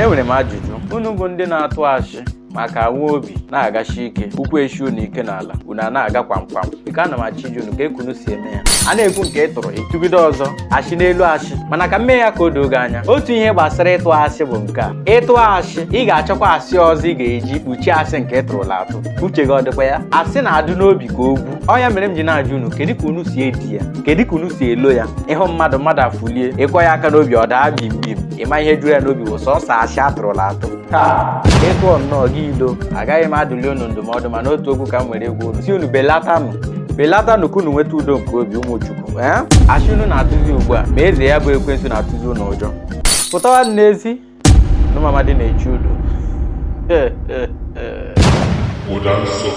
Enwere m ajụjụ. Unu bụ ndị na-atụ ashị maka nwa obi na-agashi ike, ụkwụ eshi unu ike n'ala, unu a na-aga kwamkwam. Biko, ana m achọ ịjụ unu ka ekunu si eme ya. A na-ekwu nke ị tụrụ, ịtụgide ọzọ, ashị n'elu ashị. Mana ka m mee ya ka o doo gị anya, otu ihe gbasara ịtụ ashị bụ nke a: ịtụ ashị, ị ga-achọkwa asị ọzọ ị ga-eji kpuchie asị nke ị tụrụla atụ. Uche gị ọ dịkwa ya? Asị na-adụ n'obi ka ogwu. Ọ ya mere m ji na-ajụ unu, kedu ka unu si edi ya? Kedu ka unu si elo ya? Ịhụ mmadụ, mmadụ afụlie, ịkọ ya aka n'obi, ọ daa bim bim. Ịma ihe juru ya n'obi bụ sọsọ ashị atụrụla atụ. Taa ịtụọ nnọọ gị ilo, agaghị m adụli unu ndụmọdụ, mana otu okwu ka m nwere egwu unu si unu belatanụ, belatanụ ka unu nweta udo nke obi. Ụmụ Chukwu, ee, ashị unu na-atụzi ugbu a, ma eze ya bụ ekwensu na-atụzi unu ụjọ. Pụtawa n'ezi nụ, mama dị na-eche udo. Ụda nsọ.